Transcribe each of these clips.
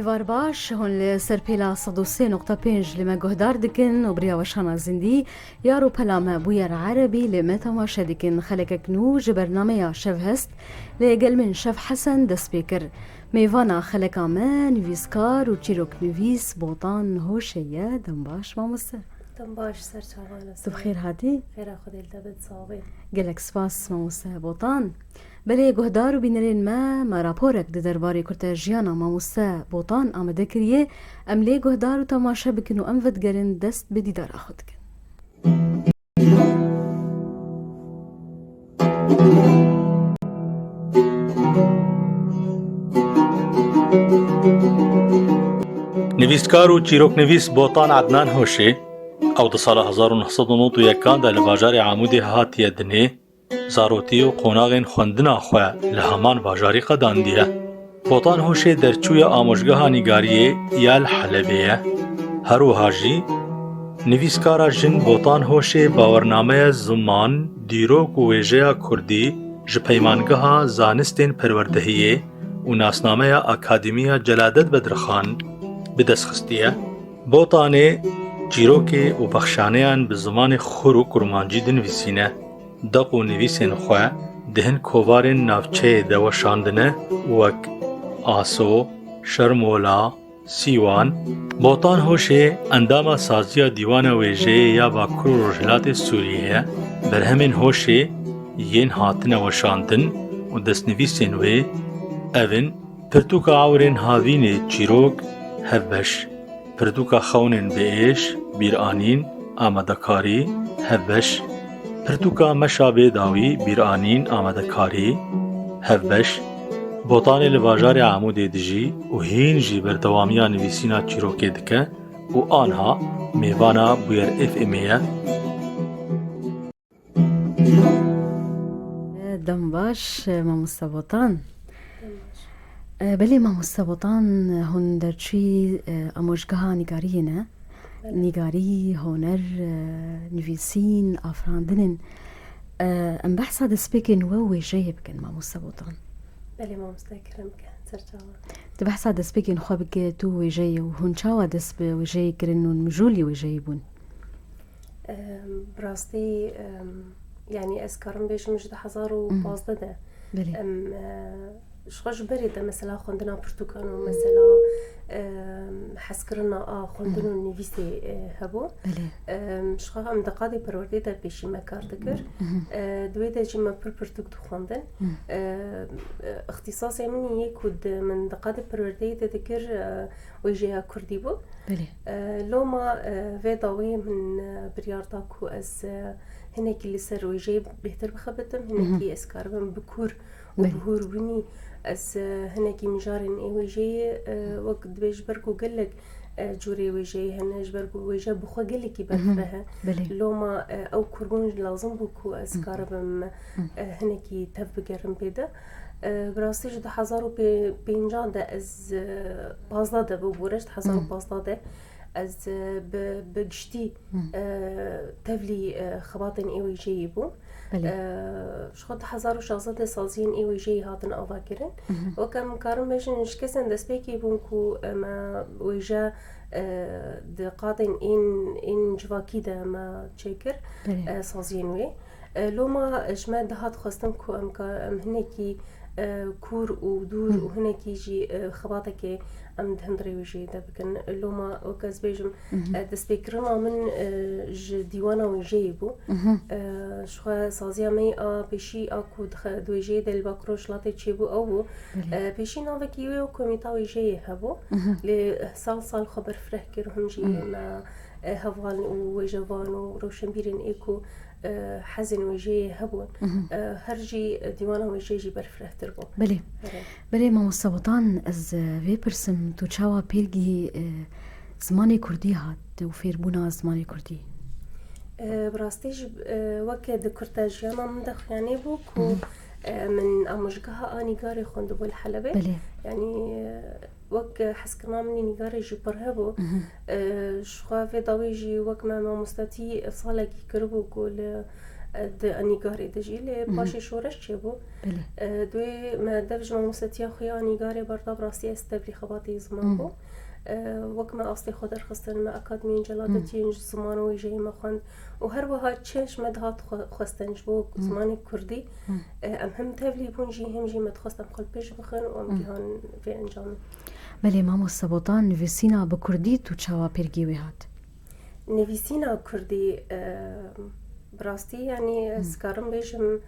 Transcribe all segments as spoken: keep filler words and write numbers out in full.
Var baş, hûn li ser pêla sed û sê nokta pênc li me guhdar dikin û bi riya weşana zindî, ya rûpela me Bûyer Erebî li me temaşe dikin. Xelekek nû ji bernameya Şevhest, lê gel min Şev Hesen dest pê kir. Mêvana xeleka me nivîskar û çîroknivîs Botan Hoşê ye. Dem baş mamoste. Dem baş, ser çavan. Tu bi xêr hatî? Xêra Xwedê li te be, sax bî. Gelek spas mamoste Botan. Belê guhdar û bînerên me, me raporek di derbarê kurtejiyana mamoste Botan amade kiriye. Em lê guhdar û temaşe bikin û em vedigerin dest bi dîdara xwe dikin. Nivîskar û çîroknivîs Botan Ednan Hoşê, ew di sala hezar û neh sed û nod û yekan de li bajarê Amûdê hatiye dinê, zarotî û qonaxên xwendina xwe li heman bajarî qedandiye. Botan Hoşê derçûya amojgeha nîgariyê ya li Helebê ye. Her wiha jî nivîskara jin Botan Hoşê bawernameya ziman, dîrok û wêjeya kurdî ji Peymangeha Zanistên Perwerdehiyê û nasnameya Akademiya Celadet Bedirxan bi dest xistiye. Botanê çîrokê û bexşaneyan bi zimanê xur û kurmancî dinivîsîne. Deq û nivîsên xwe di hin kovarên navçeyê de weşandine, wek Aso, Şermola, Sîwan. Botan Hoşê endama saziya Dîwana Wêjeyê ya Bakur û Rojhilatê Sûriyê ye. Berhemên Hoşê yên hatine weşandin û destnivîsên wê ev in: Pirtûka Ewrên Havînê, çîrok, hevbeş. Pirtûka Xewnên Biêş, bîranîn, amadekarî, hevbeş. Pirtûka Meşa Bêdawî, bîranîn, amadekarî, hevbeş. Botanê li bajarê Amûdê dijî û hîn jî berdewamiya nivîsîna çîrokê dike û anha mêvana Bûyer F M'ê ye. Dem baş, mamoste Botan. Dem baş. E, belê mamoste Botan, hûn derçûyî, e, amojgeha nîgariyê ne. Belê. Nîgarî, honer, e, nivîsîn, afirandin in. E, em behsa destpêkên we û wêjeyê bikin, mamoste Botan. Belê mamoste, kerem bike, ser çavan. Tu behsa destpêkên xwe bike, tu wêjeyê û hûn çawa dest bi wêjeyê kirin û mijûlî wêjeyê bûn? Em, bi rastî, em, yanî ez karim bêjim ji du hezar û pazdeh de. Belê. Em, e, ji xwe ji berê de mesela xwendina pirtûkan û mesela, em, hezkirina a xwendin û nivîsê, e, hebû. Belê. Em, ji xwe em di qadê perwerdeyê de pêşî me kar dikir. E, di wê de jî me pir pirtûk dixwendin. E, e, îxtîsasê min yê ku di, min di qadê perwerdeyê de dikir, e, wêjeya kurdî bû. Belê. E, loma, e, vê dawiyê min, e, biryar da ku ez, e, hinekî li ser wêjeyê bêhtir bixebitim, hinekî ez karibim bi kûr û bi hûr bûnî ez, e, hinekî mijarên ê wêjeyê, e, wek dibê ji ber ku gelek, e, cûrê wêjeyê hene, ji ber ku wêje bi xwe gelekî berfireh e. Belê. Loma, e, ew kûrbûn lazim bû ku ez karibim, e, hinekî tev bigerim pê de. E, bi rastî ji du hezar û pêncah de ez, e, pazdeh de bû, bûre ji du hezar û pazdeh de ez, e, bi, bi giştî, e, tevlî, e, xebatên ê wêjeyê bûm. Belê. E, ji xwe du hezar û şazdeh de saziyên ê wêjeyê hatin avakirin. Wek em karin bêjin, ji kesên destpêkê bûn ku, e, me wêje, e, di qadên ên, ên civakî de me çêkir, Belê. e, saziyên wê. E, loma ji me dihat xwestin ku em ka-, em hinekî, e, kûr û dûr û hinekî jî, e, xebatekê em di hundirê wêjeyê de bikin. Loma wek ez bêjim, e, destpêkirina min, e, ji dîwana wêjeyê bû. E, ji xwe saziya me yê a pêşî a ku di xe-, di wêjeyê de li Bakur Rojhilatê çêbû ew bû. Belê. E, pêşî navekî wê û komîta wêjeyê hebû. Lê sal sal xwe berfireh kir, hûn jî me, e, heval û wêjevan û rewşenbîrên ê ku e, hezên wêjeyê hebûn. E, her jî dîwana wêjeyê jî berfirehtir bû. Belê. Belê. Belê, mamoste Botan, ez, e, vê pirsim, tu çawa pêlgî, e, zimanê kurdî hat û fêrbûna zimanê kurdî? E, bi rastî jî, e, weke di kurta jiyana min de xuyanî bû ku, e, min amojgeha a nîgarê xwendibû li Helebê. Belê. Yanî, e, Wek, e, hezkirina min ê nîgarê jî pir hebû. E, ji xwe vê dawî jî wek me mamostetî salekî kiribû ku li, Di Anîgarê de jî, lê paşê şoreş çêbû. Belê. E, Divê me dev ji mamostetiya xwe ya Anîgarê berda, bi rastî ez tevlî xebatê ziman bûm. E, Wek me astê xwe derxistin, me akademiyên celadetiyên ji ziman û wêjeyê me xwend û her wiha çi ji me dihat xwe-, xwestin ji bo zimanê kurdî. E, em him tevlî bûn jî, him jî me dixwest em xwe li pêş bixin û em gihan vê encamê. Belê, mamoste Botan, nivîsîna bi kurdî tu çawa pêrgî wê hat? Nivîsîna kurdî, e, bi rastî, yanî, ez karim bêjim,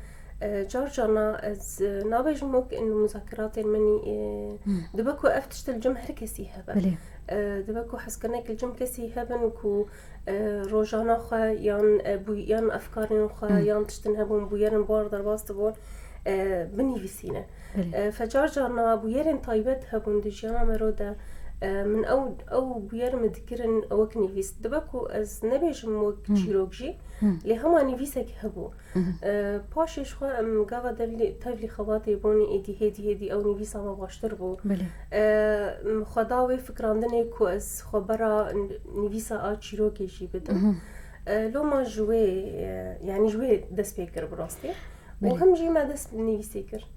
e, car carna ez, e, nabêjim wek in muzakiratên min, e, dibe ku ev tişt li cem her kesî hebe. Belê. E, dibe ku hezkirnek li cem kesî hebin ku, e, rojana xwe yan, e, bû-, yan efkarên xwe yan tiştin hebûn, bûyerin bar derbas dibûn, e, binivîsîne. Belê. E, Fe car carna bûyerên taybet hebûn di jiyana mero de. E, min ew, ew bûyer min dikirin wek nivîs. Dibe ku ez nebêjim wek çîrok jî, lê hema nivîsek hebû. E, paşê ji xwe em gava devlî-, tevlî xebatê bûn, êdî hêdî hêdî ew nivîsa me baştir bû. Belê. E, Xwe da wê fikrandinê ku ez xwe bera nivîsa a çîrokê jî bidim. E, loma ji wê, e, yanî ji wê dest pê kir bi rastî. Û him jî me dest bi nivîsê kir.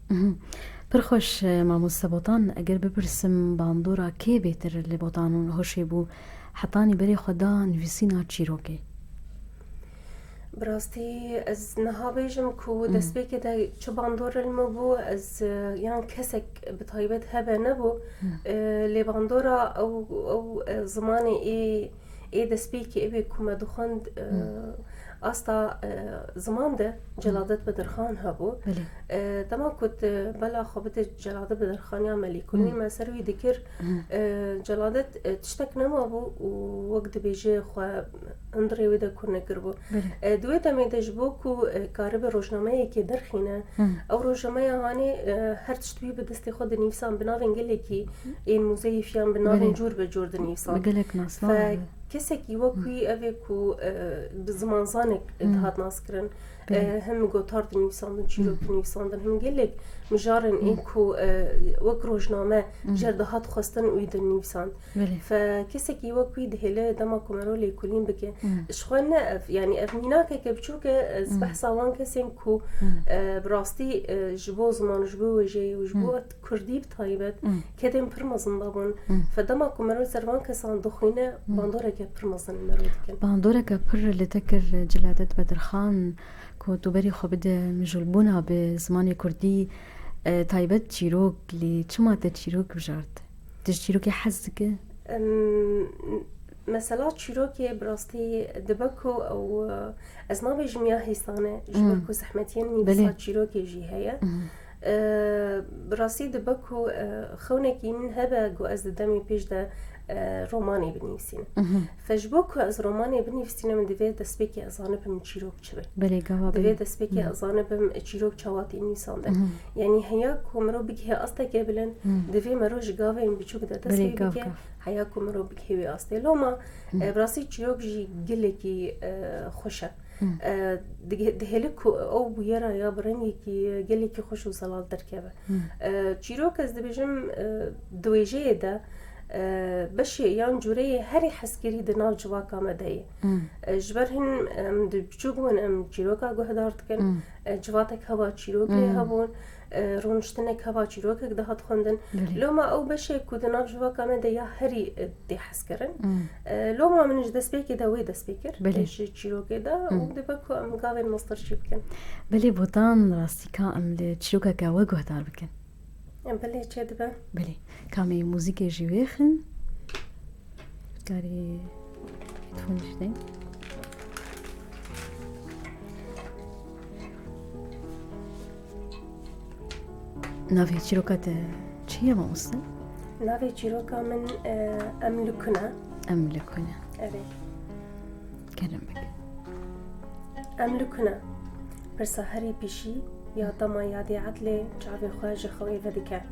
Pir xweş, e, mamoste Botan, eger bipirsim bandora kê bêtir li Botan û Hoşê bû, hetanî berê xwe da nivîsîna çîrokê? Bi rastî ez niha bêjim ku destpêkê de çi bandor li min bû, ez, e, yan kesek bi taybet hebe nebû, e, lê bandora ew, ew, e, zimanê ê, ê destpêkê ê wê ku me dixwend, e, asta, e, ziman de Celadet Bedirxan hebû. Belê. E, dema ku tu bela xwe bide Celadet Bedirxan ya me lêkolînê me ser wî dikir, e, Celadet, e, tiştek nemabû û wek dibêje xwe hundirê wê de kûr nekiribû. Belê. E, di wê demê de ji bo ku, e, karibe rojnameyekê derxîne, ew rojnameya hanê, e, her tişt wî bi destê xwe dinivîsan, bi navên gelekî ên muzeyîf yan bi navên cûr be cûr dinivîsan. Bi gelek nasnav. Fe kesekî wek wî ev ê ku, e, bi zimanzanek dihat naskirin. E, him gotar dinivîsandin, çîrok dinivîsandin, him gelek mijarên ên ku, e, wek rojname jê re dihat xwestin wî dinivîsand. Belê. Fe kesekî wek wî dihêle dema ku mero lêkolîn bike. Ji xwe ne ev, yanî ev mînakeke biçûk e, ez behsa wan kesên ku, e, bi rastî, e, ji bo ziman, ji bo wêjeyê û ji bo kurdî bi taybet kedên pir mezin dabûn. Fe dema ku mero li ser van kesan dixwîne, bandoreke pir mezin li mero dikin. Bandoreke pir li te kir Celadet Bedirxan, ku tu berî xwe bide mijûlbûna bi zimanê kurdî, e, taybet çîrok, lê çima te çîrok bijart? Tu ji çîrokê hez dike? Em, mesela çîrokê bi rastî dibe ku ew, e, ez nabêjim ya hêsan e, ji ber ku zehmetiyên nivîsa çîrokê jî heye. E, bi rastî dibe ku, e, xewnekî min hebe ku ez di demê pêş de, e, romanê binivîsînim. Fe ji bo ku ez romanê binivîsînim, divê destpêkê ez zanibim çîrok çi be. Belê, gava belê. Divê destpêkê ez zanibim çîrok çawa tê nivîsandin. Yanî heya ku mirov bigihê asteke bilind, divê mirov ji gavên biçûk de dest pê bike, heya ku mirov bigihê wê astê. Loma, e, bi rastî çîrok jî gelekî, e, xweş e. E, dige-, dihêle ku ew bûyera ya bi rengekî gelekî xweş û zelal derkeve. E, çîrok ez dibêjim, e, di wêjeyê de, e, beşê yan cûreyê herî hezkirî di nav civaka me de ye. E, ji ber hin em di biçûk bûn em çîroka guhdar dikin. E, civatek heba çîrok lê hebûn. E, rûniştinek heba çîrokek dihat xwendin. Belê. Loma ew beşê ku di nav civaka me de ya herî, e, tê hezkirin. E, loma min ji destpêkê de wê dest pê kir. Belê. Ji çîrokê de û dibe ku em gavên mestir çî bikin. Belê Botan, rastî ka em li çîrokeke we guhdar bikin? Em belê çê dibe. Belê. Ka em ê muzîkê jî wêxin. Karî headphone jî deyim. Navê çîroka te çi ye, mamoste? Navê çîroka min, e, Em li ku ne? Em li ku ne? Erê. Kerem bike. Em li ku ne? Pirsa herî pişî ya dema yadê Edlê çavê xwe ji xewê vedike.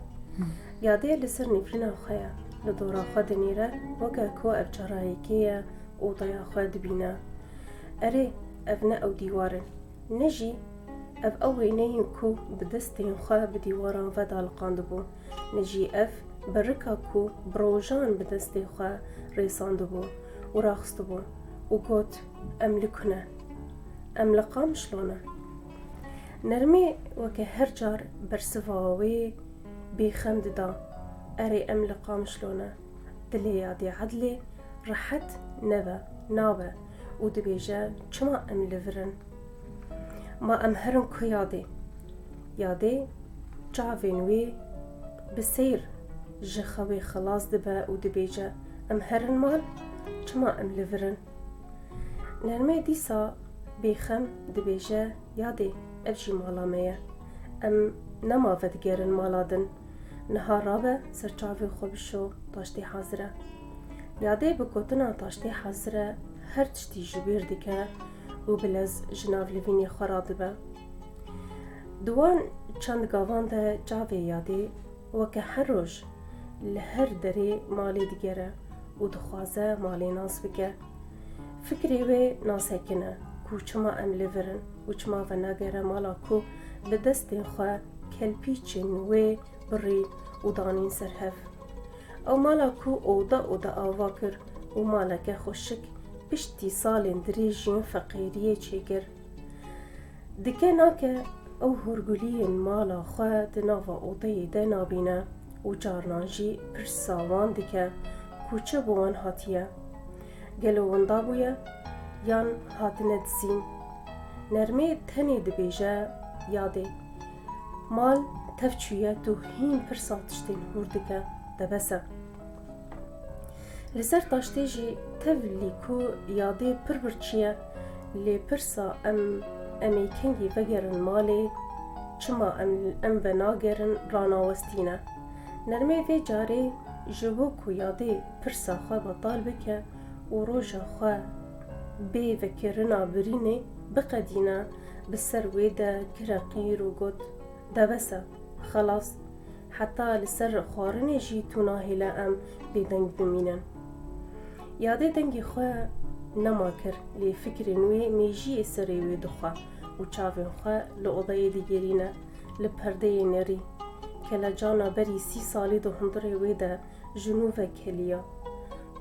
Yadê li ser nifrîna xwe ye, li dora xwe dinîre, weke ku ev cara yekê ye, odeya xwe dibîne. Erê, ev ne ew dîwar in. Ne jî ev ew wêne ye ku bi destên xwe bi dîwaran ve daliqandibû, ne jî ev berika ku bi rojan bi destê xwe rêsandibû û raxistibû û got, Em li ku ne? Em li Qamişlo ne. Nermê weke her car bersiva wê bêxem dida, Erê, em li Qamişlo ne. Dilê Yadê Edlê rehet nebe, nabe û dibêje, Çima em li vir in? Ma em herin ku Yadê? Yadê çavên wê bi seyr ji xewê xilas dibe û dibêje, Em herin mal? Çima em li vir in? Nermê dîsa bêxem dibêje, Yadê, ev jî mala me ye. Em nema vedigerin mala din. Niha rabe ser çavê xwe bişo, taştê hazir e. Yadê bi gotina taştê hazir e, her tiştî ji bîr dike û bi lez ji nav livînê xwe radibe. Di wan çend gavan de çavê Yadê weke her roj li her derê malê digere û dixwaze malê nas bike. Fikrê wê nasekin e ku çima em li vir in û çima venagere mala ku bi destên xwe kelpîçên wê birî û danîn ser hev. Ew mala ku oda oda ava kir û maleke xweşik piştî salên dirêjîn feqîriyê çêkir. Dike nake ew hûrguliyên mala xwe di nava odeyê de nabîne û carnan jî pirsa wan dike ku çi bi wan hatiye. Gelo winda bûye yan hatine dizîn? Nermê tenê dibêje, Yadê, mal tev çûye, tu hîn pirsa tiştên hûr dike, de bes e. Li ser taştê jî tevlî ku Yadê pir birçî ye, lê pirsa em, em ê kengî vegerin malê, çima em, em venagerin ranawestîne. Nermê vê carê ji bo ku Yadê pirsa xwe betal bike û roja xwe bê vekirina birînê biqedîne, bi ser wê de kire qîr û got, De bes e, xelas, heta li ser xwarinê jî tu nahêle em bêdeng bimînin. Yadê dengê xwe nema kir, lê fikrên wê mêjiyê serê wê dixwe û çavên xwe li odeyê digirîne, li perdeyê nerî. Kelecana berî sî salî di hundirê wê de ji nû ve keliya.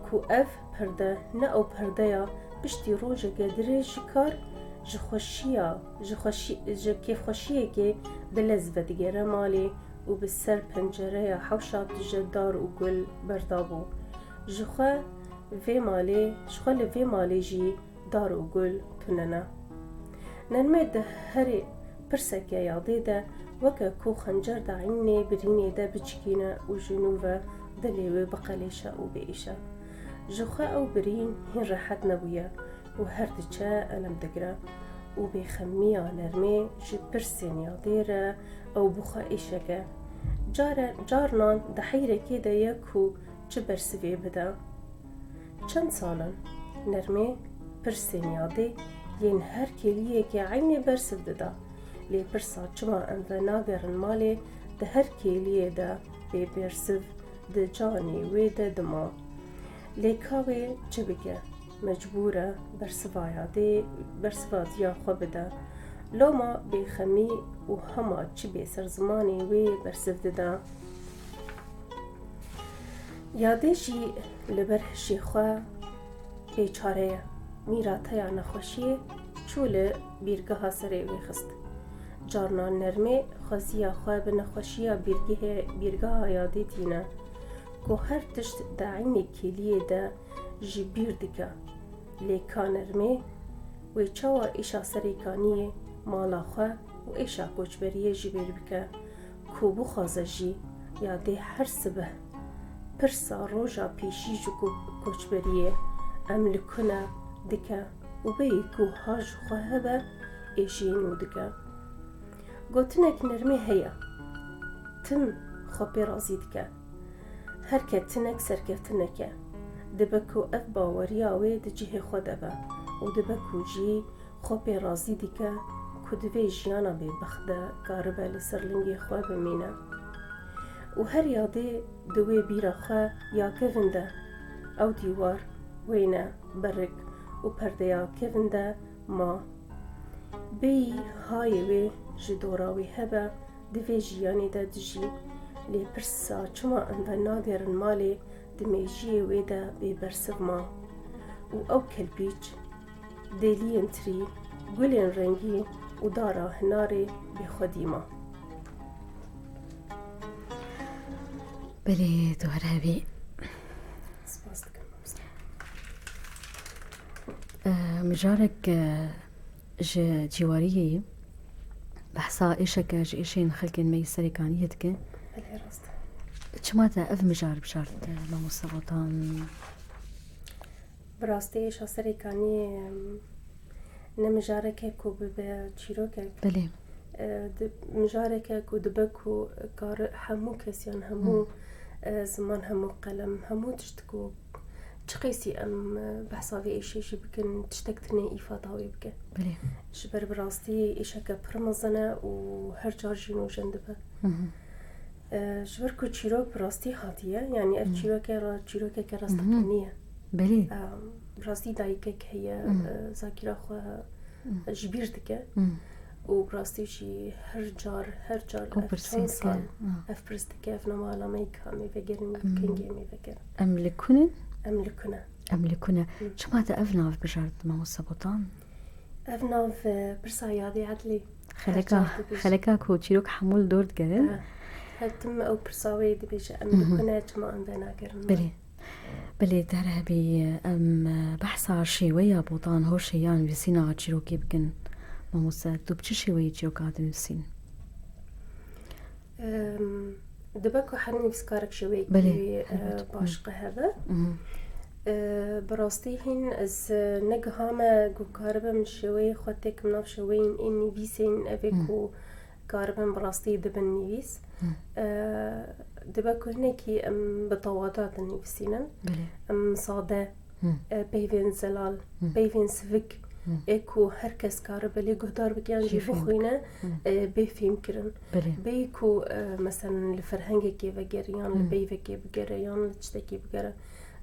Ku ev perde ne ew perdeya piştî rojeke dirêj ji kar, ji xweşiya, ji xweşî-, ji kêfxweşiyekê bi lez vedigere malê û bi ser pencereya hewşa tije dar û gul berdabû. Ji xwe vê malê, ji xwe li vê malê jî dar û gul tune ne. Nermê di herê pirseke Yadê de weke ku xencer di eynê birînê de biçikîne û ji nû ve dilê wê biqelêşe û biêşe. Ji xwe ew birîn hîn rehet nebûye û her diçe elem digire û bêxemiya Nermê ji pirsên Yadê re ew bi xwe êşek e. Care, carnan di heyrekê de ye ku çi bersivê bide. Çend sal in Nermê pirsên Yadê yên her kêliyekê eynê bersiv dida. Lê pirsa çima em venagerin malê di her kêliyê de bê bersiv di canê wê de dima. Lê ka wê çi bike? Mecbûr e bersiva Yadê, bersiva diya xwe bide. Loma bêxemî û hema çi bê ser zimanê wê bersiv dide. Yadê jî li ber hişê xwe bêçare ye. Mîrateya nexweşiyê çû li bîrgeha serê wê xist. Carnan Nermê xweziya xwe bi nexweşiya bîrgehê, bîrgeha Yadê tîne ku her tişt di eynê kêliyê de ji bîr dike. Lê ka Nermê wê çawa êşa serêkaniyê, mala xwe û êşa koçberiyê ji bîr bike? Ku bixwaze jî, Yadê her sibeh pirsa roja pêşî ji ku-, koçberiyê, em li ku ne, dike û bêyî ku ha ji xwe hebe êşî nû dike. Gotinek Nermê heye, tim xwe pê razî dike. Her ketinek serkeftinek e. Dibe ku ev baweriya wê di cihê xwe de be û dibe ku jî xwe pê razî dike ku di vê jiyana bêbext de karibe li ser lingê xwe bimîne. Û her Yadê di wê bîra xwe ya kevin de ew dîwar, wêne, berik û perdeya kevin de ma. Bêyî hayê wê ji dora wê hebe, di vê jiyanê de dijî. Lê pirsa çima em venagerin malê di mêjiyê wê de bêbersiv ma. Û ew kelpîç, dêliyên tirî, Gulên rengî û dara hinarê bêxwedî ma. Belê, tu her hebî. Spas dikim, mamoste. Eh, mijarek, eh, ji cîwariyê behsa êşeke ji êşên xelkên me yî Serêkaniyê dike. Belê, rast e. Çima te ev mijar bijart, eh, mamoste Botan? Bi rastî êşa Serêkaniyê, em, ne mijareke ku bibe çîrokek. Belê. E, di, mijareke ku dibe ku kar hemû kes yan hemû, Hmm. e, ziman, hemû qelem, hemû tişt ku çi qeysî em, e, behsa vê êşê jî bikin, tiştek tune îfada wê bike. Belê. Ji ber bi rastî êşeke pir mezin e û her car jî nûjen dibe. Hı hı. E, ji ber ku çîrok bi rastî hatiye, yanî ev Hı. çîroke ra-, çîrokeke Hı hı. rasteqînî ye. Belê. E, bi rastî dayikek heye, Hı. e, zakîra xwe Hı. ji bîr dike. Hı. Û bi rastî jî her car, her car Ew ev pirsê çend dike. sal Hı. ev pirs dike, ev nama la me yî ka em ê vegerin, Hı. kengî em ê vegerin. Em li ku ne? Em li ku ne? Em li ku ne? Hı. Çima te ev nav bijart, mamoste Botan? Ev nav, e, pirsa yadê Edlî. Xeleka, Her car dibêjin. xeleka ku çîrok hemû li dor digerin. Ha. Her tim ew pirsa wê dibêje, em Mhm. li ku ne, çima em venagerin? Belê. Belê, te her hebî, em, e, behsa şêweya Botan Hoşê ya nivîsîna çîrokê bikin. Mamoste, tu bi çi şêweyî çîroka dinivîsîn? Em, dibe ku her nivîskarek şêweyekî, Belê, e, helbet. baş Hı. qe hebe. Mhm. E, bi rastî hîn ez, e, negihame ku karibim şêweyê xwe têkim nav şêweyên ên nivîsên evê Hı. ku karibin bi rastî dibin nivîs. Hı. E, dibe ku hinekî em bi tewada dinivîsînin. Belê. Em sade Hı. e, peyvên zelal, Hı. peyvên sivik, Hı. ê ku her kes karibe lê guhdar bike yan jî Jî fêm bixwîne, Hı. e, bê fêmkirin. Belê. Bê ku, e, meselen li ferhengekê vegere yan li Hı. peyvekê bigere yan li tiştekê bigere.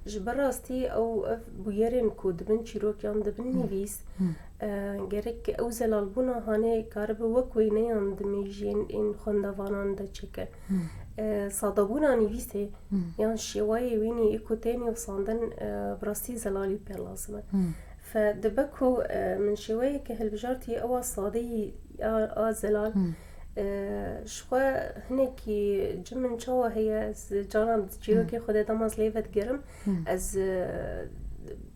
Ji ber rastî ew ev bûyerên ku dibin çîrok yan dibin Hı. nivîs, Hı. e, gerek ew zelalbûna hanê karibe wek wêneyan di mêjiyên ên xwendevanan de çêke. Hı. E, sadebûna nivîsê Hı. yan şêwayê wînî ê ku tê nivîsandin, e, bi rastî zelalî pê lazim e. Hı. Fe dibe ku, e, min şêweyeke hilbijartî ewa sadeyî a, a zelal, Hı. e, ji xwe hinekî ci min çawa heye, ez caran di çîrokê Hı. xwe de dema ez lê vedigerim, Hı. ez, e,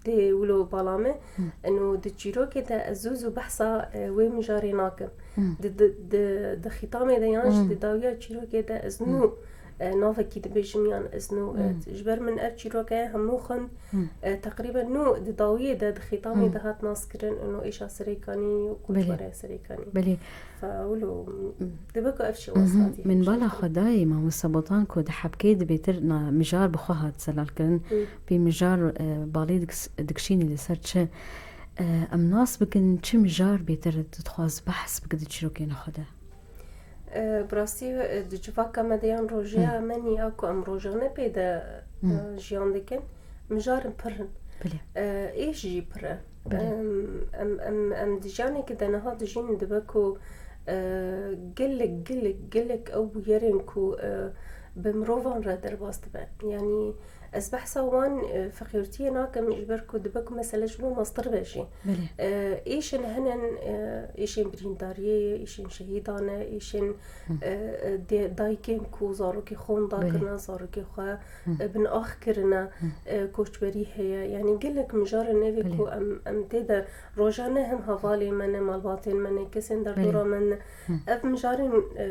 dê wilo bala min. Hı. Eno di çîrokê de ez zû zû behsa, e, wê mijarê nakim. Hı. Di, di, di, di xîtamê de yan jî Hı. di dawiya çîrokê de ez Hı. nû, e, navekî dibêjim yan ez nû, e, Hı. ji ber min ev çîroke hemû xwend, Hı. e, teqrîben nû di dawiyê de di xîtamê Hı. de hat naskirin, eno êşa Serêkanî û Belê. koçbereya Serêkanî. Belê. Fa wilo, Hı. dibe ku ev şêwaz Mhm. hatî Min bala hevşîrkirin. xwe dayê mamoste Botan ku di hebkê de bêtir na mijar bi xwe hat zelalkirin. Hı. Pê mijar, e, balê diks-, dikişînî li ser çi? E, em nas bikin çi mijar bêtir dixwaz behs bike di çîrokên xwe de? E, bi rastî, e, di civaka me de yan rojeya Hı. me nî ya ku em rojane pê de, Hı. e, jiyan dikin, mijarin pir in. Belê. E, êş jî pir e. Belê. Em, em, em, em di jiyanekê de niha dijîn dibe ku, e, gelek, gelek, gelek ew bûyerên ku, e, bi mirovan re derbas dibe. Yanî ez behsa wan, e, feqîrtiyê nakim, ji ber ku dibe ku mesele ji bo mastir be jî. Belê. E, êşên hene, e, êşên birîndariyê ye, êşên şehîdan e, êşên, Hı. e, e, dê-, dayikên ku zarokê xwe winda Belê. kirine, zarokê xwe, Hı. e, bin ax kirine, Hı. e, koçberî heye. Yanî gelek mijarên evê Belê. ku em, em tê de rojane hem hevalên me ne, malbatên me ne, kesên derdora Belê. me ne. Hı. Ev mijarên, e,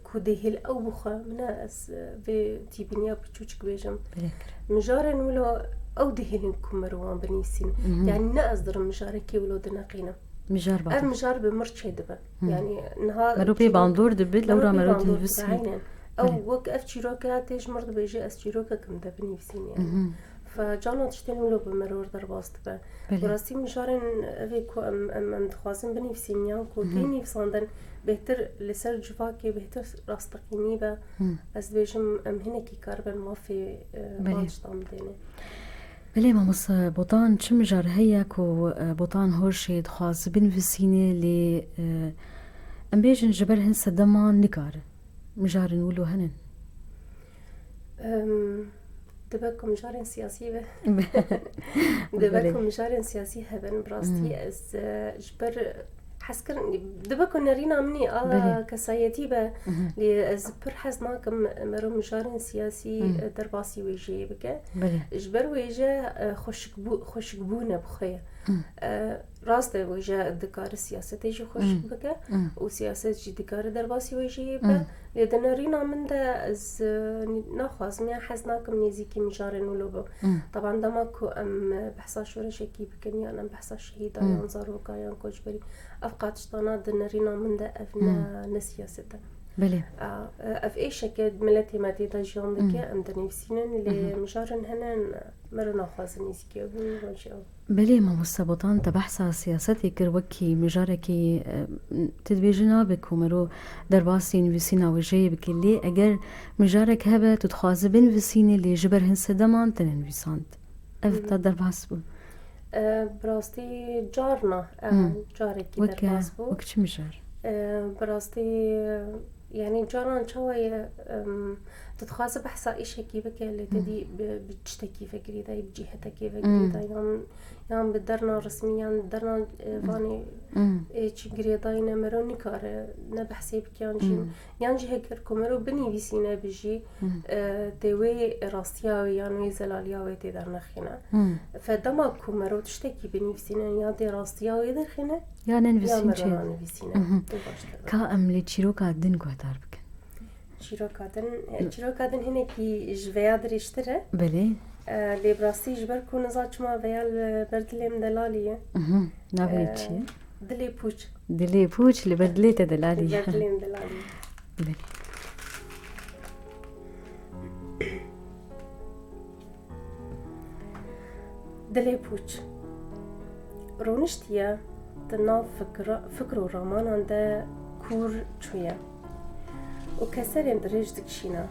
ku dê hêl ew bixwe, min e, ez, e, vê tîbîniya piçûçik bêjim. Belê. Mijarên wilo ew dihêlin ku mero wan binivîsîn. Mhm. Yanî ne ez dirim mijarekê wilo dineqînim. Mijar Ev batir. mijar bi mir çêdibe. Hı. Yanî niha Mero pê çîrok bandor dibe, mero lewra pê mero bandor dibe, dinivîsî. Aynen. Ew Belê. wek ev çîroke tê ji mir dibêje, ez çîrokekim de binivîsîn yanî. Mhm. Fe cana tiştên wilo bi miror derbas dibe. Belê. Bi rastî mijarên evê ku em, em, em dixwazin binivîsîn yan ku Mhm. tê nivîsandin bêhtir li ser civakê bêhtir rasteqînî be. Hı. Ez dibêjim em hinekî karibin mafê, e, Belê. van tiştan bidêne. Belê mamoste Botan, çi mijar heye ku, e, Botan Hoşê dixwaze binivîsîne lê, e, em bêjin ji ber hin sedeman nikare. Mijarên wilo hene? Em, dibe ku mijarên siyasî be. Dibe Belê. ku mijarên siyasî hebin, bi rastî Hmm. ez, e, ji ber Ez kir, dibe ku nerîna min ê a kesayetî be, lê ez pir hez nakim mero mijarên siyasî derbasî wêjeyê bike. Ji ber wêje xweşikbû-, xweşikbûne bi xwe ye. Rast e, wêje dikare siyasetê jî xweşik bike û siyaset jî dikare derbasî wêjeyê be. Lê di nerîna min de ez, e, naxwazim ya hez nakim nêzîkî mijarên wilo bim. Teban dema ku em, e, behsa şoreşekî bikin yan em behsa şehîda yan zaroka yan koçberî, ev qatiştana di nerîna min de ev ne, ne siyaset e. Belê. A, e, ev êşeke miletê me tê de jiyan dike, em dinivîsînin, lê mijarên hene me re naxwazin nêzîkî ew bin, wan jî ew. Belê, mamoste Botan, te behsa siyasetê kir wekî mijarekî, e, tu dibêjî nabe ku mero derbasî nivîsîna wêjeyê bike, lê eger mijarek hebe tu dixwaze binivîsînî, lê ji ber hin sedeman te nenivîsand. Ev te derbas bû. E, bi rastî carna, e, carekî derbas bû. Wek çi mijar? E, bi rastî, e, Yanî caran çawa ye, em, tu dixwaze behsa îşekî bike, lê te dî bi, bi tiştekî ve girêdayî, bi cîhetekê ve girêdayî, yan, yan bi derna resmî, yan derna, e, vanê, e, çi girêdayî ne mero nikare, ne behsê bike, yan jî, yan jî heger ku mero binivîsîne bi jî, e, tê wê rastiya wê yan wê zelaliya wê tê dernexîne. Fe dema ku mero tiştekî binivîsîne, ya tê rastiya wê derxîne, Ya nenivîsîn ya çi? Mero nanivîsîne. Tê baştir be. Ka em lê çîroka din guhdar bikin. Çîroka din, e, çîroka din hinekî ji veya dirêjtir e. Belê. E, lê bi rastî ji ber ku niza çima veya li ber dilê min delalî ye. Navê wê çi ye? Dilê pûç. Dilê pûç li ber dilê te delalî ye. Li ber dilê min delalî ye. Belê. Dilê pûç. Roniştiye di nav fikra-, fikr û ramanan de kûr çûye û keserên dirêj dikişîne.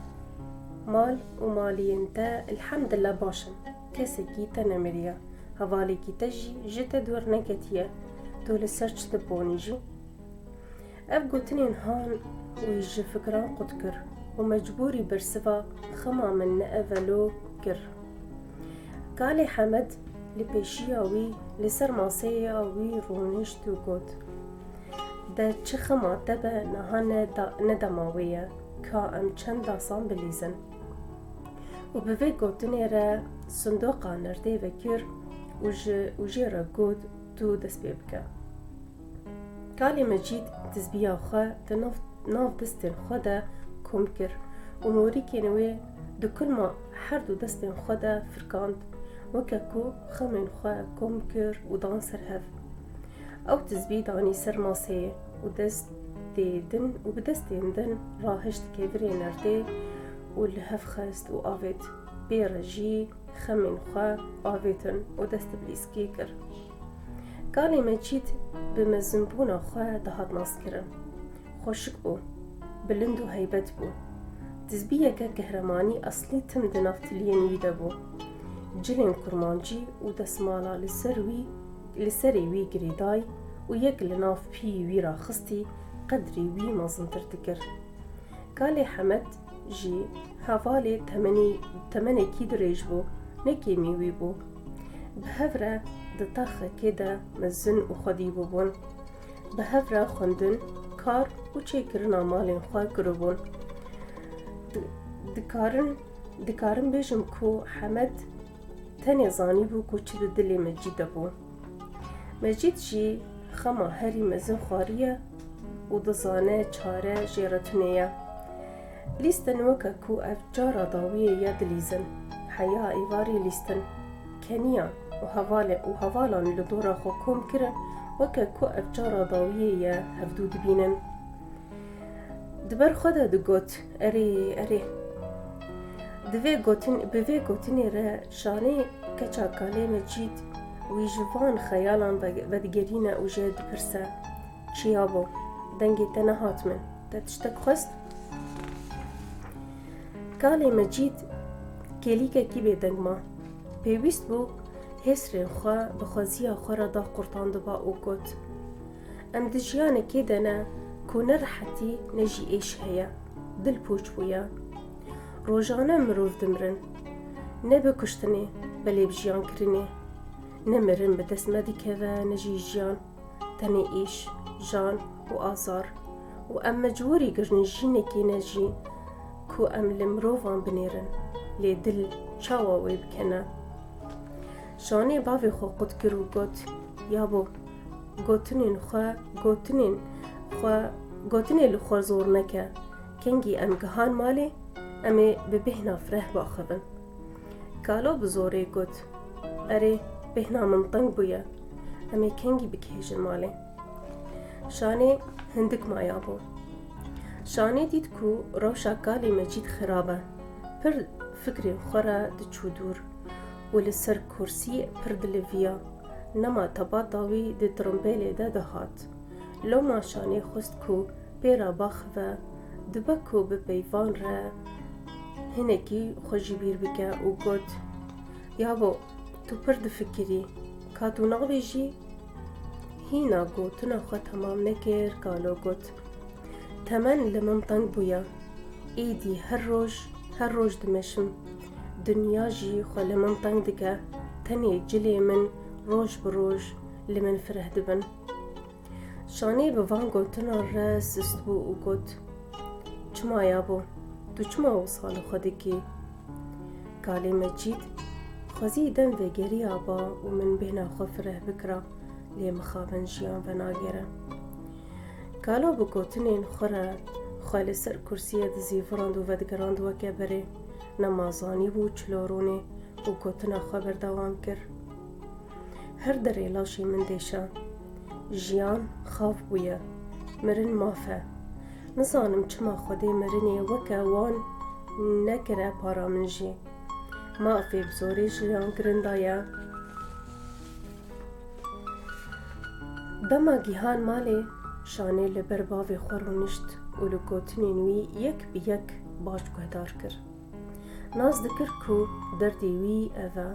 Mal û maliyên te elhemdillah baş in. Kesekî te nemiriye. Hevalekî te jî ji te dûr neketiye. Tu li ser çi diponî jî? Ev gotinên han wî ji fikran qut kir û mecbûrî bersiva xema min neevelo kir. Kalê Hemed li pêşiya wî li ser maseyê ya wî rûnişt û got, De çi xema te be niha ne da-, ne dema wê ye, ka em çend dasan bilîzin. Û bi vê gotinê re sindoqa nerdê vekir û ji, û jê re got, Tu dest pê bike. Kalê Mecîd tizbiya xwe di nav, nav destên xwe de kom kir û morîkên wê di kulma her du destên xwe de firkand, weke ku xemên xwe kom kir û dan ser hev. Ew tizbî danî ser maseyê û destê din û bi destên din rahişt kevirê nerdê û li hev xist û avêt. Pê re jî xemên xwe avêtin û dest bi lîskê kir. Kalê Mecîd bi mezinbûna xwe dihat naskirin. Xweşik bû, bilind û heybet bû. Tizbiyeke qehremanî eslî tim di nav tiliyên wî de bû. Cilên kurmancî û desmala li ser wî, li serê wî girêdayî û yek li nav piyî wî raxistî qedrî wî mezintir dikir. Kalê Hemed jî hevalê temenî, temenekî dirêj bû, ne kêmî wî bû. Bi hev re di taxekê de mezin û xwedî bûbûn. Bi hev re xwendin, kar û çêkirina malên xwe kiribûn. Di-, dikarin, dikarin bêjim ku Hemed tenê zanîbû ku çi di dilê Mecîd de bû. Mecîd jî xema herî mezin xwariye û dizane çare jê re tune ye. Lîstin weke ku ev cara dawiyê ye dilîzin. Heya êvarî lîstin. Keniyan û hevalê û hevalan li dora xwe kom kirin, weke ku ev cara dawiyê ye hevdû dibînin. Di ber xwe de digot, Erê, erê. Di vê gotin-, bi vê gotinê re şanê keça Kalê Mecîd wî ji van xeyalan ve-, vedigerîne û jê dipirse, Çiyabo, dengê te nehat min, te tiştek xwest? Kalê Mecîd kêlîkekî bêdeng ma. Pêwîst bû hêsrên xwe bi xweziya xwe re da qurtandiba û got, Em di jiyanekê de ne ku ne rehetî ne jî êş heye. Dil pûç bûye. Rojane mirov dimirin. Ne bi kuştinê, belê bi jiyan kirinê. Ne mirin bi dest me dikeve, ne jî jiyan. Tenê êş, jan û azar û em mecbûrî girin jînekî ne jî ku em li mirovan binêrin, lê dil çawa wê bikene? Şanê bavê xwe qut kir û got, Yabo, gotinên xwe, gotinên xwe, gotinê li xwe zor neke. Kengî em gihan malê, em ê bi bêhna fireh baxivin. Kalo bi zorê got, Erê, bêhna min teng bûye. Em ê kengî bigihêjin malê? Şanê hindik maya bû. Şanê dît ku rewşa kalê Mecîd xirab e. Pir fikrên xwe re diçû dûr û li ser kursî pir diliviya. Nema tebata wî di tirimbêlê de dihat. Loma Şanê xwest ku pê re baxive, dibe ku bi peyvan re hinekî xwe ji bîr bike û got, Yabo, tu pir difikirî, ka tu nabêjî? Hîna gotina xwe temam nekir, Kalo got, Temen li min teng bûye. Êdî her roj, her roj dimeşim. Dinya jî xwe li min teng dike. Tenê cilê min roj bi roj li min fireh dibin. Şanê bi van gotinan re sist bû û got, Çima yabo, tu çima wisa li xwe dikî? Kalê Mecîd, xwezî dem vegeriya ba û min bêhna xwe fireh bikira, lê mixabin jiyan venagere. Kalo bi gotinên xwe re xwe li ser kursiyê dizîvirand û vedigirand weke berê. Nema zanîbû çilo rûnê û gotina xwe berdewam kir. Her derê laşê min dêşa. Jiyan xav bûye. Mirin maf e. Nizanim çima Xwedê mirinê weke wan nekire para min jî. Mafê bi zorê jiyan girinda ye. Dema gihan malê, Şanê li ber bavê xwe rûnişt û li gotinên wî yek bi yek baş guhdar kir. Nas dikir ku derdê wî ev e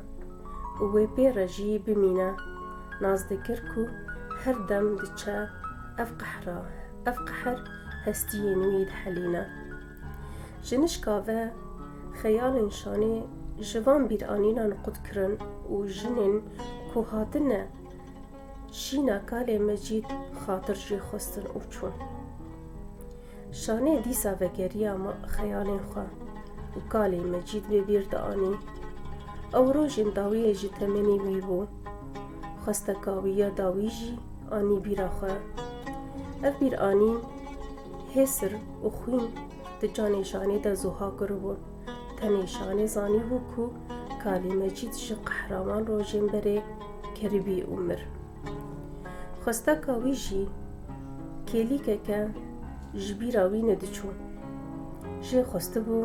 û wê pê re jî bimîne. Nas dikir ku her dem diçe ev qehra, ev qeher hestiyên wî dihelîne. Ji nişka ve xeyalên Şanê ji van bîranînan qut kirin û jinên ku hatine şîna kalê Mecîd xatir jê xwestin û çûn. Şanê dîsa vegeriya ma-, xeyalên xwe û kalê Mecîd bi bîr dianî. Ew rojên dawiyê ji temenî wî bû. Xwesteka wî ya dawî jî anî bîra xwe. Ev bîranîn hêsir û xwîn di canê Şanê de zuha kiribûn. Tenê Şanê zanîbû ku kalê Mecîd ji qehraman rojên berê keribî û mir. Xwesteka wî jî kêlîkeke ji bîra wî nediçû. Jê xwestibû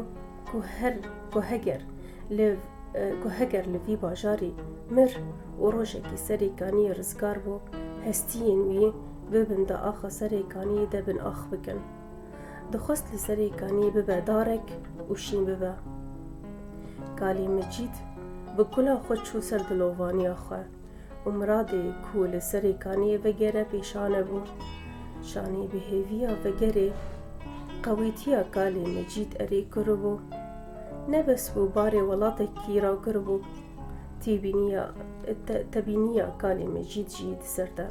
ku her, ku heger li, ku heger li vî bajarî mir û rojekî Serê Kaniyê rizgar bû, hestiyên wî bibin di axa Serê Kaniyê de bin ax bikin. Dixwest li Serê Kaniyê bibe darek û şîn bibe. Kalê Mecîd bi kula xwe çû ser dilovaniya xwe û miradê ku li Serê Kaniyê vegere pêşane bû. Şanê bi hêviya vegerê qewîtiya kalê Mecîd erê kiribû. Ne bes bû barê welatekî rakiribû, têbîniya, te-, tebîniya kalê Mecîd jî di ser de.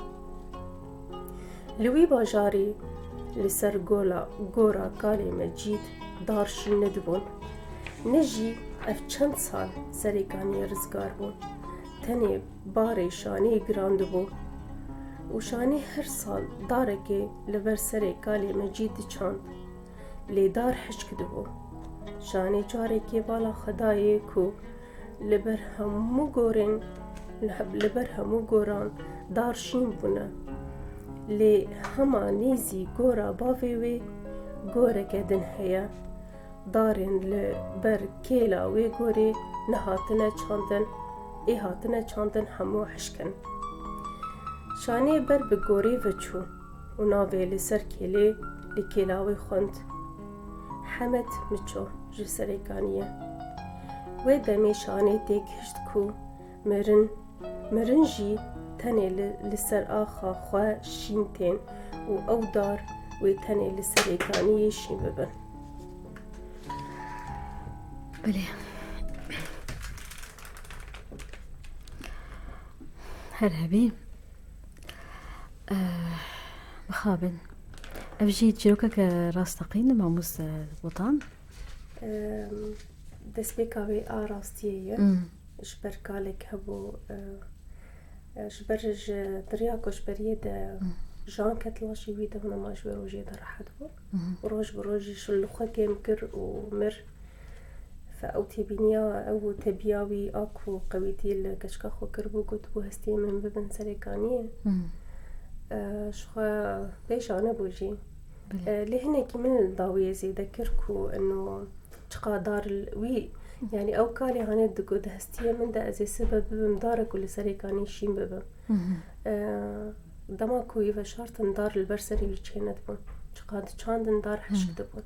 Li wî bajarî li ser gola, gora kalê Mecîd dar şîn nedibûn. Ne jî ev çend sal Serê Kaniyê rizgar bûn. Tenê barê Şanê giran dibû û Şanê her sal darekê li ber Serê Kalê Mecîd diçand. Lê dar hişk dibû. Şanê carekê bala xwe dayê ku li ber hemû gorên, li ber hemû goran dar şîn bûne. Lê hema nêzî gora bavê wê goreke din heye. Darên li ber kêla wê gorê nehatine çandin, ê hatine çandin hemû hişk in. Şanê ber bi gorê ve çû û navê li ser kêlê li kêla wê xwend. Hemed Miço ji Serê Kaniyê. Wê demê Şanê têgihişt ku mirin, mirin jî tenê li, li ser axa xwe şîn tên û ew dar wê tenê li Serê Kaniyê şîn bibin. Belê. Her hebî. Eh, Abin. Ev jî çîrokeke rasteqîn e, mamoste Botan. Em, Destpêka wê a rastiyê ye. Ji ber kalek hebû, e, e, ji ber ji diriya koçberiyê de jan ket laşê wî de, hûn ma ji wê rojê de rehet bû. Roj bi rojî şil li xwe kêm kir û mir. Fe ew têbîniya ew tebiya wî a ku qewîtî li keçika xwe kiribû, gotibû, hestiyê min bibin serê kaniyê. E, ji xwe pêş anibû jî. E, lê hinekî min dawiyê zêde kir ku eno çiqa dar li wî, yanî ew kalê hanê digot, hestiyê min de ez ê sibe bibim darek û li serê kaniyê şîn bibim. E, dema ku wî veşartin dar li ber serê wî çênedibûn. Çiqa diçandin dar hişk dibûn.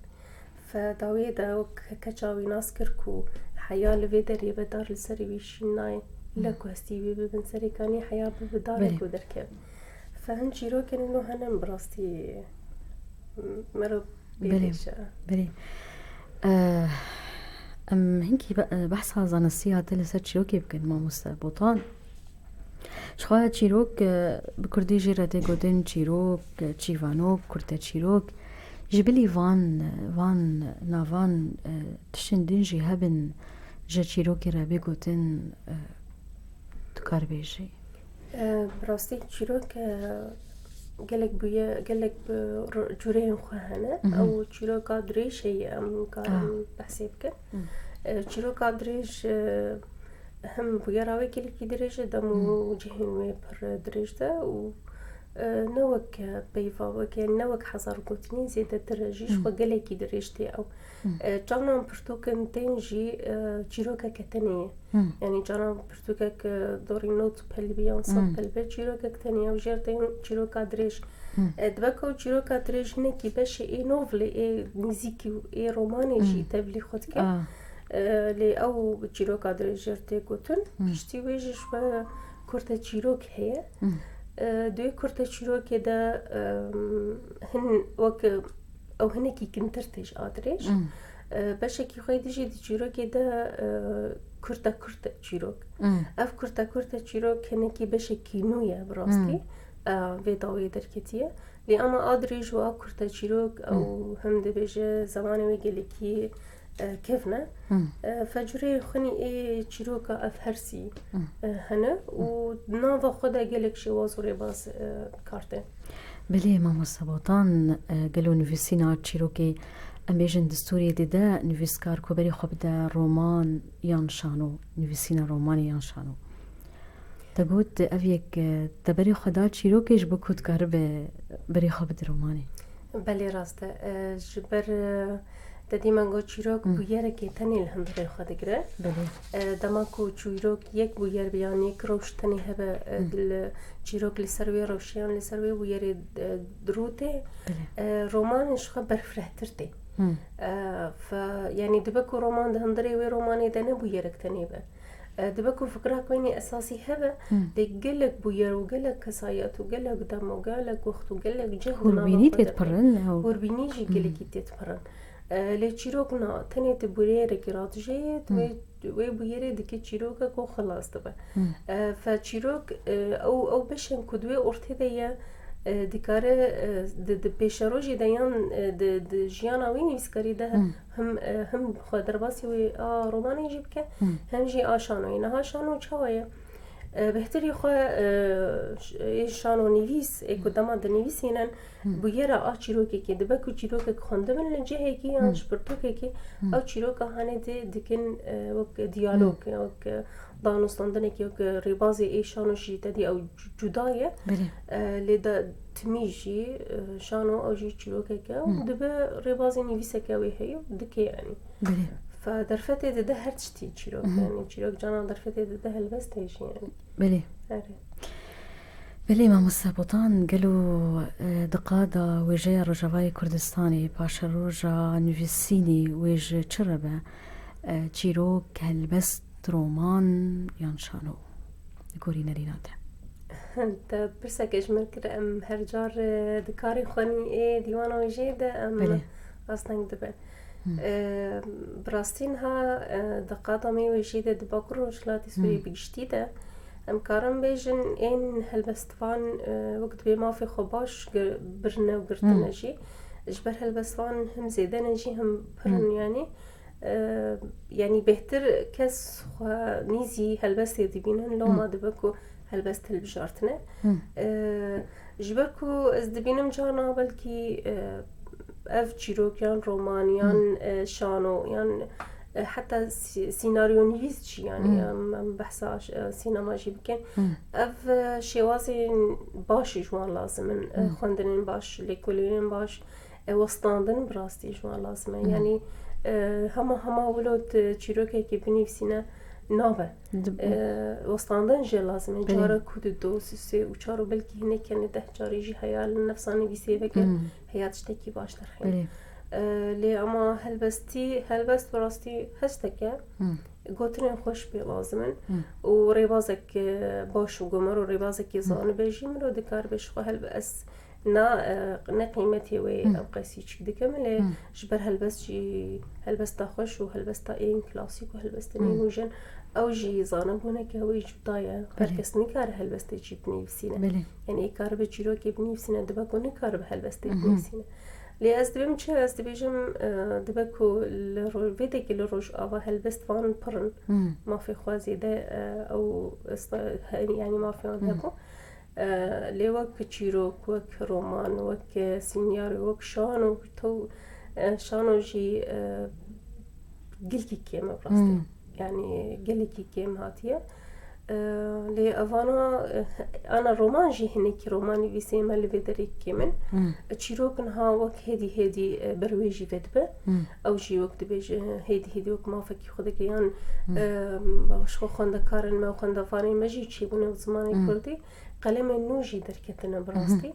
Fe dawiyê de ew ke-, keça wî nas kir ku heya li vê derê be dar li serê wî şîn nayê. Lê ku hestî wî bibin serê kaniyê heya bibe darek û derkeve. Fe hin çîrokên wilo hene bi rastî mero pê Belê. Pêşe. Belê. Eh, em hinkî be- eh, behsa zanistiya te li ser çîrokê bikin, mamoste Botan. Ji xwe çîrok, eh, bi kurdî jî re tê gotin çîrok, eh, çîvanok, kurteçîrok. Ji bilî van, van navan, eh, tiştên din jî hebin ji çîrokê re bê gotin, eh, tu kar bêjî. E, bi rastî çîrok, e, gelek bûye, gelek bi r- cûreyên xwe hene. Ew çîroka dirêj heye, em karin behsê bikin. E, çîroka dirêj, e, hem bûyera wê gelekî dirêj e, dem û cihên wê pir dirêj de û, e, ne wek peyva, wek, ne wek hezar gotinî zêdetir e, jî ji xwe gelekî dirêj tê ew. E, çanan pirtûkin tên jî, e, çîrokeke tenê ye. Yanî çanan pirtûkek, e, dorî nod pel bi yan sed pel be, çîrokek tenê ye û jêr tên çîroka dirêj. E, dibe ku çîroka dirêj hinekî beşê ê novelê, ê nîzîkî û ê romanê jî tevlî xwe dike. E, lê ew çîroka dirêj jêr tê gotin. Piştî wê jî ji xwe kurte çîrok heye. E, di wê kurte çîrokê de, e, hin wek ew hinekî kintir tê ji a dirêj. E, beşekî xwe dî jî di çîrokê de, e, kurte kurte çîrok. Ev kurte kurte çîrok hinekî beşekî nû ye bi rastî. E, vê dawiyê derketiye. Lê ama a dirêj û a kurte çîrok ew hem dibêje zemanê wê gelekî, e, kevn e. E, fecurê xwinî ê çîroka ev hersî, e, hene û nava xwe de gelek şêwaz û rêbaz, e, kar tê. Belê, mamoste Botan, e, gelo nivîsîna çîrokê, em bêjin distûrê dide nivîskar ku berê xwe bide roman yan şano, nivîsîna romanê yan şano. Te got, ev yek, e, te berê xwe da çîrokê ji bo ku dikaribe berê xwe bide romanê. Belê rast e. E, ji ber, e, te dî me got çîrok bûyerekê tenê li hundirê xwe digire. Belê. E, dema ku çîrok yek bûyer be yan yek rewş tenê hebe, e, li, çîrok li ser wê rewşê yan li ser wê bûyerê, e, dirûtê, Belê. E, romanê ji xwe berfirehtir tê. E, fe, yanî dibe ku roman di hundirê wê romanê de ne bûyerek tenê be. E, dibe ku fikra xwînê esasî hebe, lê gelek bûyer û gelek kesayet û gelek dem û gelek wext û gelek cih û nava Hûrbînî xwe tê de dipirin, ew. Hûrbînî jî gelekî tê dipirin. E, lê çîrok na, tenê tu bûyerekî radijê, tu wê, wê bûyerê dike çîrokek û xilas dibe. E, fe çîrok, e, ew, ew beşên ku di wê ortê de ye, e, dikare, e, di, di pêşerojê de yan, e, di, di jiyana wî nivîskarî de him, e, him xwe derbasî wê a romanê jî bike, hem jî a şanoyê. Niha şano çawa ye? E, bêhtirî xwe, e, ş- ê şano nivîs, ê ku dema dinivîsînin, bûyera a çîrokekê dibe ku çîrokek xwendibin li cihekî yan ji pirtûkekê, ew çîroka hanê dê dikin, e, wek diyalog, wek, e, danûstandinekî, wek, e, rêbazê ê şano jî te dî ew cu- cuda ye. Belê. E, lê de timî jî, e, şano ew jî çîrokek e û dibe rêbazê nivîseke wê heye û dike yanî. Belê. Fe derfetê dide her tiştî çîrok. Yanî çîrok cana derfetê dide helbestê jî yanî. Belê. Erê. Belê, mamoste Botan, gelo, e, di qada wêjeya Rojavayê Kurdistanê, paşeroja nivîsînê wê ji çi re be? E, çîrok, helbest, roman yan şano? Li gorî nerîna te. Te pirseke ji min kir, em her car, e, di karê xwenî ê dîwana wêjeyê de em Belê. Asteng dibin. E, bi rastî niha, e, di qada me wêjeyê de di Bakur Rojhilatê Sûriyê bi giştî de, Em karin bêjin ên helbestvan, e, wek dibê mafê xwe baş gir-, birine û girtine jî. Ji ber helbestvan him zêde ne jî him pir in, yanî, e, yanî bêhtir kes xwe nîzî helbestê dibînin, loma dibe ku helbest hilbijartine. E, ji ber ku ez dibînim carna belkî, e, ev çîrok yan roman yan, e, şano yan, e, heta sî-, sînaryonivîs jî, yanî, em, em behsa ş-, e, sînema jî bikin. Ev, e, şêwazên baş ji wan lazim in. E, xwendinên baş, lêkolînên baş, e, westandin bi rastî ji wan lazim e. Yanî, e, hema, hema wilo tu çîrokekê binivîsîne nabe. E, westandin jê lazim e. Cara ku du, du, sê, sê û çar û belkî hinek kenê deh carî jî heya li nefsa nivîsê veke, heya tiştekî baş derxîne. E, lê ama helbestî, helbest bi rastî hestek e. Gotinên xweş pê lazim in. Û rêbazek, e, baş û gomer û rêbazekî zanibe jî miro dikaribe ji xwe helbe-, ez na, e, ne qîmetê wê ew qesî çik dikim, lê ji ber helbest jî, helbesta xweş û helbesta ên klasîk û helbestên ên nûjen, ew jî zanibûneke wê cuda ye. Her kes nikare helbestê jî binivîsîne. Belê. Yanî ê karibe çîrokê binivîsîne, dibe ku nikaribe helbestê binivîsîne. Lê ez dibêm çi? Ez dibêjim, e, dibe ku li ro-, vê dekê li Rojava helbestvan pir in. Mafê xwe zêde, e, ew esta-, he-, yanî mafê wan hebû. E, lê wek çîrok, wek roman, wek, e, sînyar, wek şano, tew-, e, şano jî, e, gelkî kêm e rastî. Yanî gelekî kêm hatiye. E, lê evana, e, ana roman jî hinekî roman nivîsê me li vê derê kêm in. Çîrok niha wek hêdî hêdî, e, ber wê jî vedibe. Ew jî wek dibêje, hêdî hêdî wek mafekî xwe dike yan, e, ji xwe xwendekarin me û xwendevanên me jî çêbûne bi zimanê kurdî. Qelemên nû jî derketine bi rastî.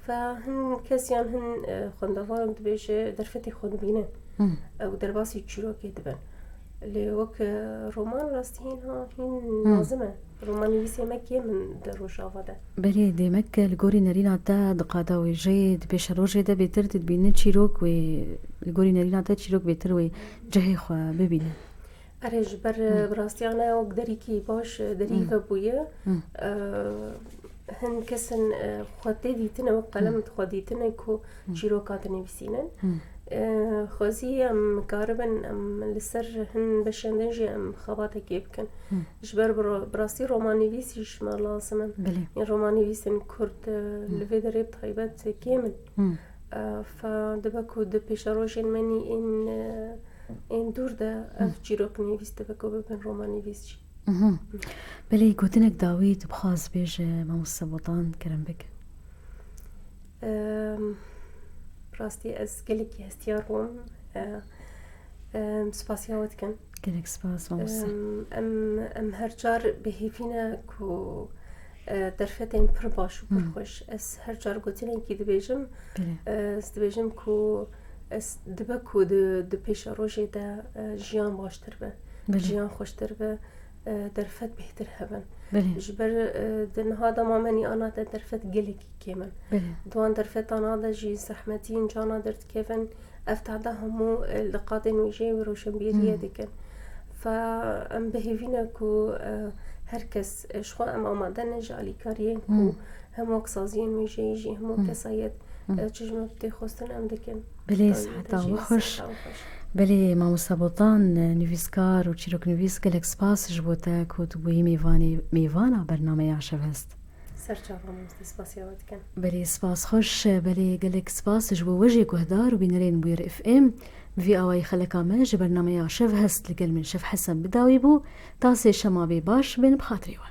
Fe hin kes yan hin, e, xwendevan dibêje derfetê xwe dibîne. Ew derbasî çîrokê dibin. Lê wek, e, roman rastî hîn ha, hîn lazim e. Roman nivîsê me kêm in di Rojava de. Belê, demek li gorî nerîna te di qada wêjeyê, di pêşerojê de bêtir tu dibînî çîrok wê, li gorî nerîna te çîrok bêtir wê cihê xwe bibîne. Erê, ji ber, e, bi rastiya ne wek derîkî baş, e, derî vebûye. E, hin kesin, e, xwe tê dîtine, wek qelem xwe dîtine ku çîroka dinivîsînin. E, xwezî em karibin, em li ser hin beşên din jî em xebatekê bikin. Ji ber bi ro-, bi rastî romannivîs jî ji me lazim in. Belê. Yên romannivîsên kurd, e, li vê derê bi taybet kêm in. E, fe dibe ku di pêşerojên me nî ên, e, ên dûr de ev çîroknivîs dibe ku bibin romannivîs jî. Belê, gotinek dawî tu bixwaz bêje, mamoste Botan, kerem bike. Em, rastî ez gelekî hestiyar bûm. E, em, spasiya we dikin. Gelek spas, mamoste. Em, em, em her car bi hêvî ne ku, e, derfetên pir baş û pir xweş. Ez her car gotinekî dibêjim. Belê. E, ez dibêjim ku ez dibe ku di, di pêşerojê de, e, jiyan baştir be. Belê. Jiyan xweştir be. E, derfet bêhtir hebin. Belê. Ji ber, e, di niha dema me nî ana de derfet gelekî kêm in. Belê. Di wan derfetana de jî zehmetî in cana derdikevin. Ev tehda hemû, e, li qadên wêjeyê wê roşenbîriyê dikin. Fe em bi hêvî ne ku, e, her kes, e, ji xwe em amade ne ji alîkariyên ku hem wek saziyên wêjeyî jî, hem wek kesayet, e, çi ji me bi tê xwestin em dikin. Belê, siheta we xweş. Belê, mamoste Botan, e, nivîskar û çîroknivîs, gelek spas ji bo te ku tu bûyî mêvanê, mêvana bernameya Şevhest. Ser çava mamoste, spasiya we dikin. Belê, spas xweş. Belê, gelek spas ji bo we jî guhdar û bînerên Bûyer F M. Bi vî awayî xeleka me ji bernameya Şevhest li gel min Şevhesen bi dawî bû. Ta sêşema bê baş bên bi xatirê we.